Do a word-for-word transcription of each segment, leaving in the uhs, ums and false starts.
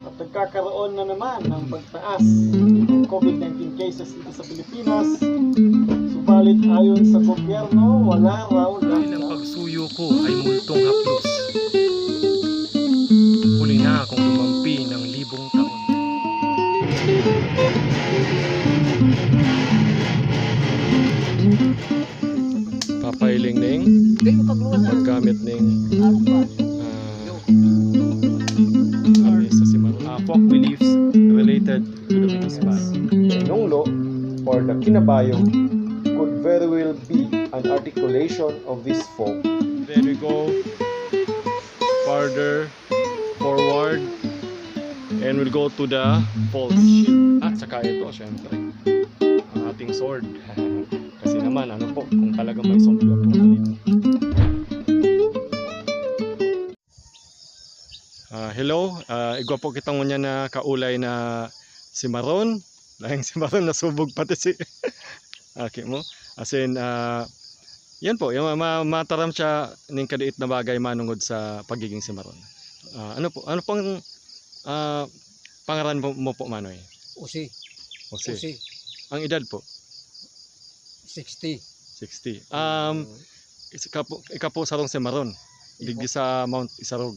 At nagkakaroon na naman ng pagtaas ng COVID nineteen cases dito sa Pilipinas. Subalit ayon sa gobyerno, wala raw Ang pagsuyo ko ay multong haplos. Huli na akong lumampi ng libong taon. Papailing ning paggamit ning, ah, lamesa si Mar-, ah, folk beliefs related to the Minisma. Nunglo or the Kinabayo could very well be an articulation of this folk. There we go. Farther forward. And we'll go to the falls. At saka ito, syempre, ang ating sword. Kasi naman, ano po, kung talagang may sword po. Ah, hello, ah, igwa po kita ngunyan na kaulay na si Maron. Laing si Maron, nasubog pati si aki mo. As in, ah, yan po, yung ma-, ma-, mataram siya ning kadikit na bagay manungod sa pagiging si Maron. Ah, ano po, ano pong, ah, pangaran mo, mo po, Manoy? Usi. Jose. Usi. Ang edad po? Sixty. Sixty. Um, Mm. Ika po, ika po sarong si Maron, digdi sa Mount Isarog.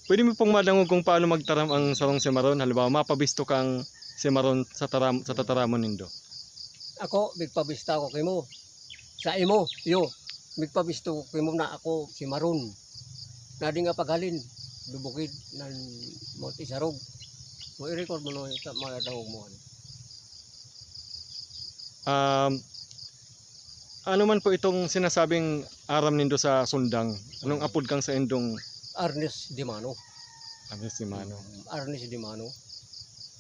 Pwede mo pong madangog kung paano magtaram ang sarong si Maron? Halimbawa, mapabisto kang si Maron sa taram-, sa tataramon nindo. Ako, migpabista ako kimo. Sa imo, iyo. Migpabisto ko kimo na ako si Maron. Nadi nga paghalin, dubukid nan Mount Isarog. Mo i-record mo no, sa mga dangog mo, ano. Um, ano man po itong sinasabing aram nindo sa sundang? Anong apod kang sa indong Arnes Dimano. Arnes Dimano. Mm, Arnes Dimano.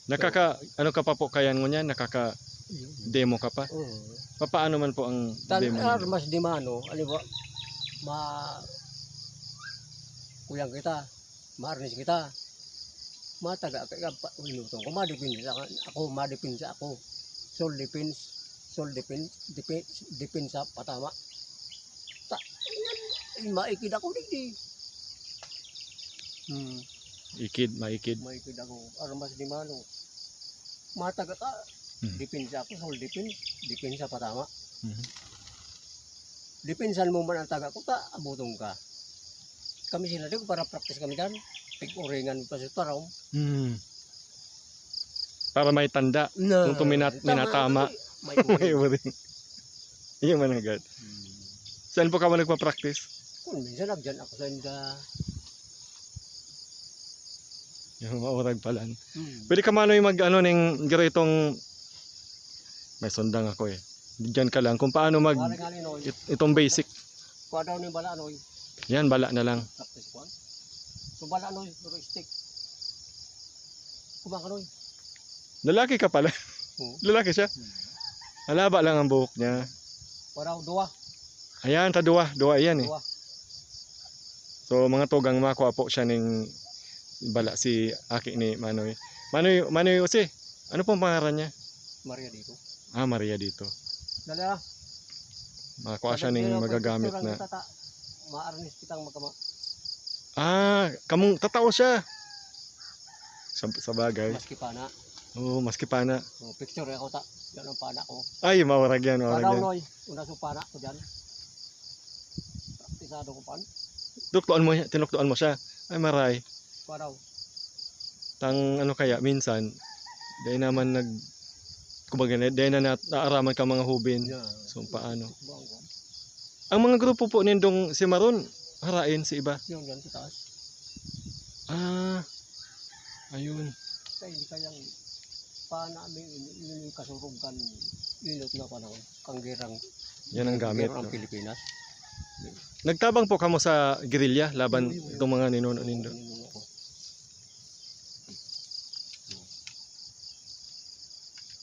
Nakaka-, ano ka pa po kayan ngunyan? Nakaka-demo ka pa? Oo. Papaano man po ang Tan-, demo ninyo? Armas Dimano, ano ba? Ma-, kuyang kita. Maarnis kita. Mataga ka, ka, pa, inuton ko, madipinsa ka, ako, madipinsa ako. Soul defense, soul defense, depe-, depensa, patama. Ta, yan, ay, maikid ako digdi. Hmm. Ikid, maikid. Maikid ako, armas Dimano. Mataga ka, Hmm. depensa ako, soul defense, depensa, patama. Mhm. Depensahan mo man ang taga ko, ta, aboton ka. Kami sila, di ko para practice kami dyan. Pig-uringan pa sa tarong. Hmm. Para may tanda. Na, Kung tuminat-, tama, minatama. May May uring. Uring. Yun man agad. Hmm. Saan po ka ba nagpa-practice? Kung minsan, nagdyan ako sa inda. Yung maurag pa lang. Hmm. Pwede ka, Manoy, mag, ano, ning garo itong may sundang ako eh. Diyan ka lang kung paano mag Wala nga ni Noy. it-, itong basic. Kuha daw ni Bala Noy. Yan, bala na lang. Practice kuha. So Bala Noy, pero stick. Kumain ka, Noy. Lalaki ka pala. Oo. Lalaki siya. Hmm. Alaba lang ang buhok niya. Parang duwa. Ayan, ta duwa. Duwa iyan eh. Duwa. So, mga tugang, makuha po siya ning bala si aki ni Manoy. Manoy, Manoy Jose, ano pong pangaran niya? Maria dito. Ah, Maria dito. Dali ah. Makuha siya Sabi ning niya, magagamit picture ang na. Tata. Maarnis kitang magkama. Ah, kamong tatao siya. Sa, sa bagay. Maski pana. Oo, maski pana. Oh, picture ako ta. Yan ang pana ko. Ay, maurag yan, maurag Panaw yan. Noy. Una sa pana ko dyan. Praktisado ko pan. Tinukdoan mo, tinukdoan mo siya. Ay, maray. Panaw. Tang ano kaya, minsan, dahil naman nag-, kumbaga, dahil na nat-, naaraman ka mga hubin. Yeah. So, paano? Bangko. Ang mga grupo po nindong si Maron, harain si iba? Yun, yan sa taas. Ah, ayun. Kaya hindi kayang pa namin, yun yung kasurog kan inot na panahon, kang gerang, Yan ang gamit, gerang no? Pilipinas. Nagtabang po kamo sa gerilya laban Yung, yung, itong mga ninuno yung, nindo? Yung, yung, ako.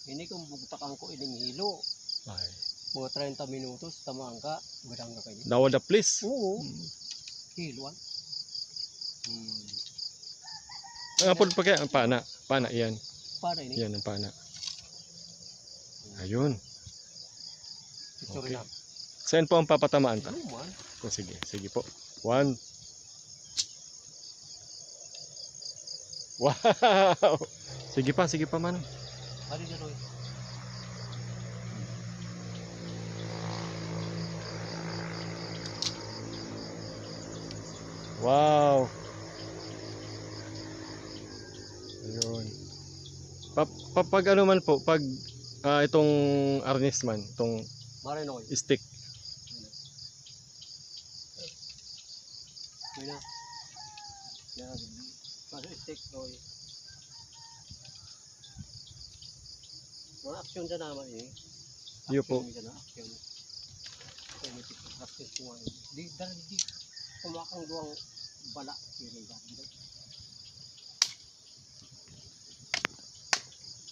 Ini kung bugtakan ko ining hilo. Ay. Mga treinta minutos, tamaan ka, gadang ka kayo. Dawa da, please. Oo. Hmm. Hilo, ah. Hmm. Ang apod pa kaya, ang pana. Pana, yan. Pana ini? Yan, ang pana. Ayun. Picture Okay. na. Saan po ang papatamaan ta? Ano man? O, sige, sige po. One. Wow! Sige pa, sige pa, Manong. Ano dyan, Roy? Wow! Ayun. Pa-, pa-, pag ano man po, pag, ah, itong arnis man, itong Marinoy. Stick. Yun na. Yan. Kaso stick, Roy. Mga aksyon siya naman eh. Iyo po. Aksyon siya na, aksyon. Kaya may tik-, aksyon ko nga eh. Di, dahil di. Kumakang duwang bala. Yun ang dati.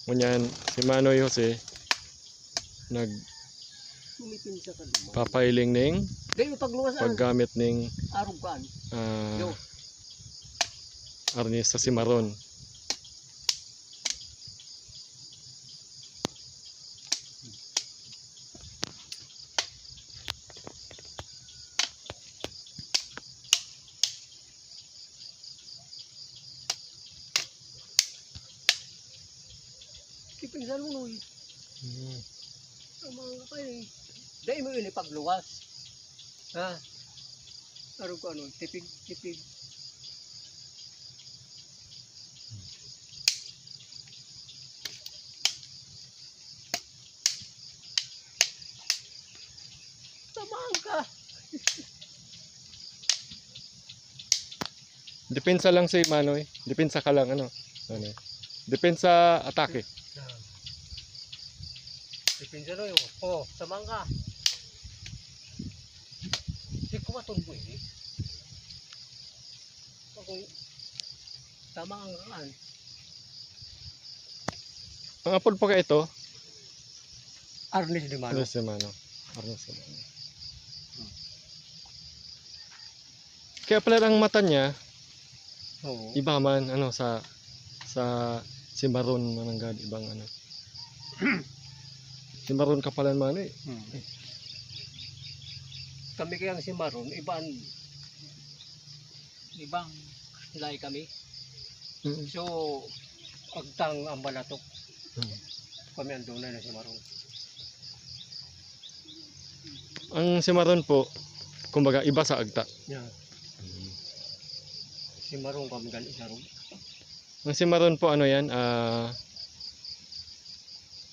Ngunyan, si Manoy Jose, nag Sumipin siya sa luma. Papailing ning Dahil yung pagluwas, ah, paggamit ning, arog kaan. Ah, Yo. Arnis sa simaron. Kipinsan mo, Noy. Hmm. Ang mga kayo eh. Dahil mo yun ipagluwas. Ha? Araw ko ano, tipig, tipig. Tamaan ka. Depensa lang si Manoy. Depensa ka lang, ano? Ano? Depensa atake. Depensa lang yun. Oh, tamaan ka. Di ko matungko eh. Ako, tamaan ka. Ang apod pa ka ito? Arnis de Mano. Arnis de Mano. Arnis de Mano. Kaya pala ang mata niya, Oo. Iba man, ano, sa, sa simaron, mananggad, ibang ano. Simaron ka pala man eh. Hmm. Kami kayang simaron, ibang, ibang lahi kami. Mm. So, agtang ang balatok. Mm. Kami ang dunay na simaron. Ang simaron po, kumbaga, iba sa agta. Yeah. Mm. Simaron kami gan isarog. Ang simaron po, ano yan? Ah,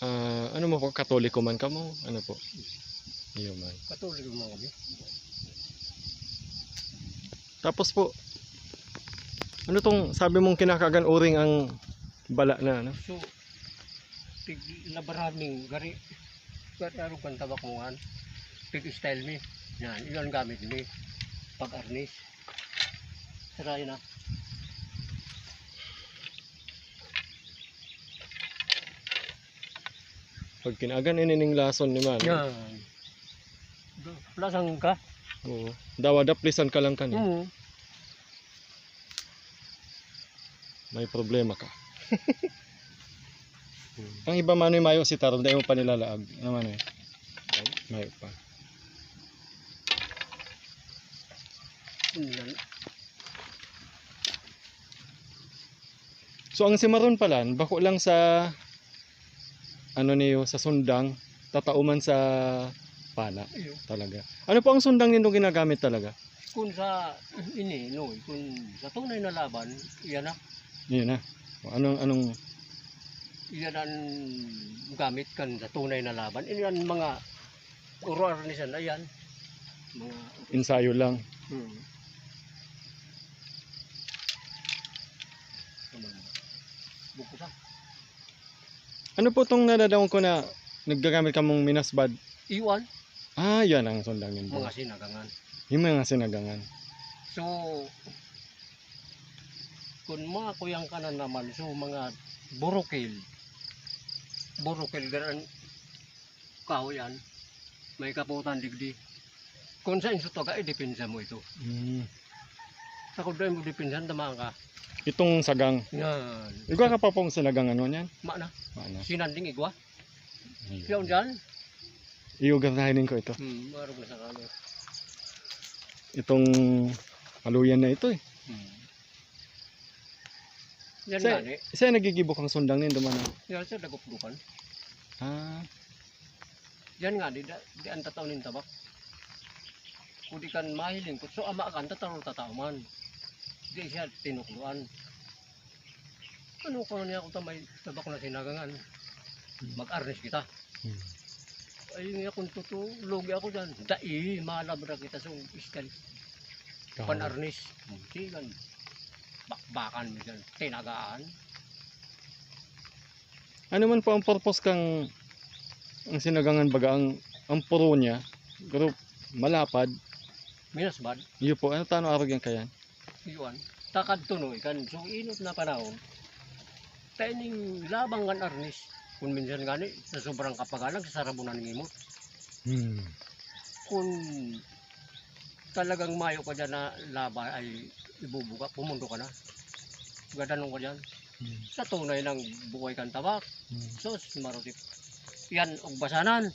ah, ano mo po, Katoliko man kamo? Ano po? Iyo man. Katoliko man kami. Tapos po, ano tong sabi mong kinakagan uring ang bala na, ano? So, tig-, labaran ming gari. Gari arog kan tabak mo, an. Tig-style mi. Yan, iyon ang gamit mi. Pag-arnis. Sira yun, ah. Pag kinagan, ini ning lason ni man. Yan. Plasan ka? Oo. Dawa daplisan ka lang kani. Oo. May problema ka. Ang iba man ay mayo si Taron, dahil mo pa nilalaag. Naman eh. Mayo pa. Yan. So, ang simaron pala, bako lang sa, ano niyo, sa sundang, tatao man sa pana. Iyo. Talaga. Ano po ang sundang nindong ginagamit talaga? Kung sa, ini, no, kung sa tunay na laban, iyan na. Iyan na. O, anong, anong Iyan ang gamit kan sa tunay na laban. Iyan ang mga uro-aro ni sana, iyan. Mga Ensayo lang. Hmm. Bugkos, ah. Ano po tong nadadangog ko na naggagamit kamong minasbad? Iwan. Ah, yan ang sundang nindo. Mga sinagangan. Yung mga sinagangan. So, kung mga kuyang ka na naman, so mga burukil. Burukil, ganun. Kahoy yan. May kaputan digdi. Kung sa inso taga, idepensa mo ito. Mm. Sa kung doon mo depensahan, tamaan ka. Itong sagang. Yan. Igwa ka pa pong sinagang ano niyan? Mana. Mana. Sinanding igwa. Ayun. Siya dyan. Iyugar na hinin ko ito. Hmm, marog na sa kano. Itong aluyan na ito eh. Hmm. Yan sa, nga ni. Sa nagigibo kang sundang nin dumano? Yan sa dagupdukan. Ah. Yan nga, di, di ang tataw nin tabak. Kung di kan mahiling, kung so ama kan, tataw tataw man. Di siya tinukluan. Ano ko niya ako tamay tabak na sinagangan? Mag-arnis kita. Hmm. Ay, nga kung totoo, lugi ako dyan. Dai, malabra kita sa iskal. Pan-arnis. Sige, bakbakan mo dyan. Tinagaan. Ano man po ang purpose kang, ang sinagangan baga, ang, ang puro niya, pero malapad? Minasbad. Iyo po, ano tano arog yan kayan? Iwan. Takad tunoy kan so inot na panahon. Kaya ning labang kan arnis. Kung minsan gani, sa sobrang kapagalag, sarabunan ng imot. Hmm. Kung talagang mayo ka dyan na laba ay ibubuga, pumundo ka na. Gadanon ka dyan. Hmm. Sa tunay ng buhay kang tabak. Hmm. Sus, marutik. Yan, ugbasanan.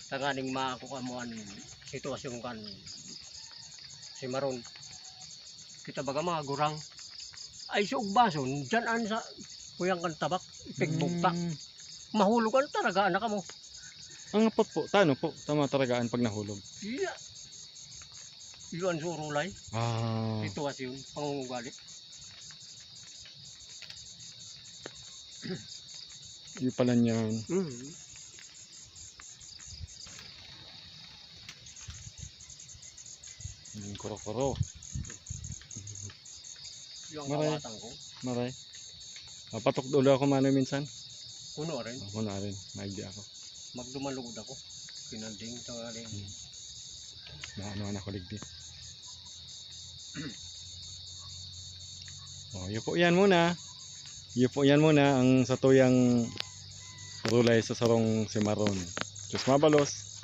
Tanganing maako ka mo an sitwasyon kan si Maron. Kita baga mga gurang. Ay, sa ugbason, dyan an sa kuyang kan tabak, ipigbugta. Hmm. Mahulog an taragaan na kamo. Ang apot po, tano po, tama taragaan pag nahulog. Iya. Iyo an surulay. Ah. Sitwasyon, pangungugali. Iyo pala niyan. Mhm. Yung kuro-kuro. Yung Maray. Kawatan ko. Maray. Mapatok ulo ako mano minsan. Kuno rin. Ako na rin. Maigdi ako. Magdumalugod ako. Pinanding ito nga rin. Hmm. Na ano na ako ligdi. Oh, iyo po yan muna. Iyo po yan muna ang satuyang rulay sa sarong simaron. Diyos mabalos.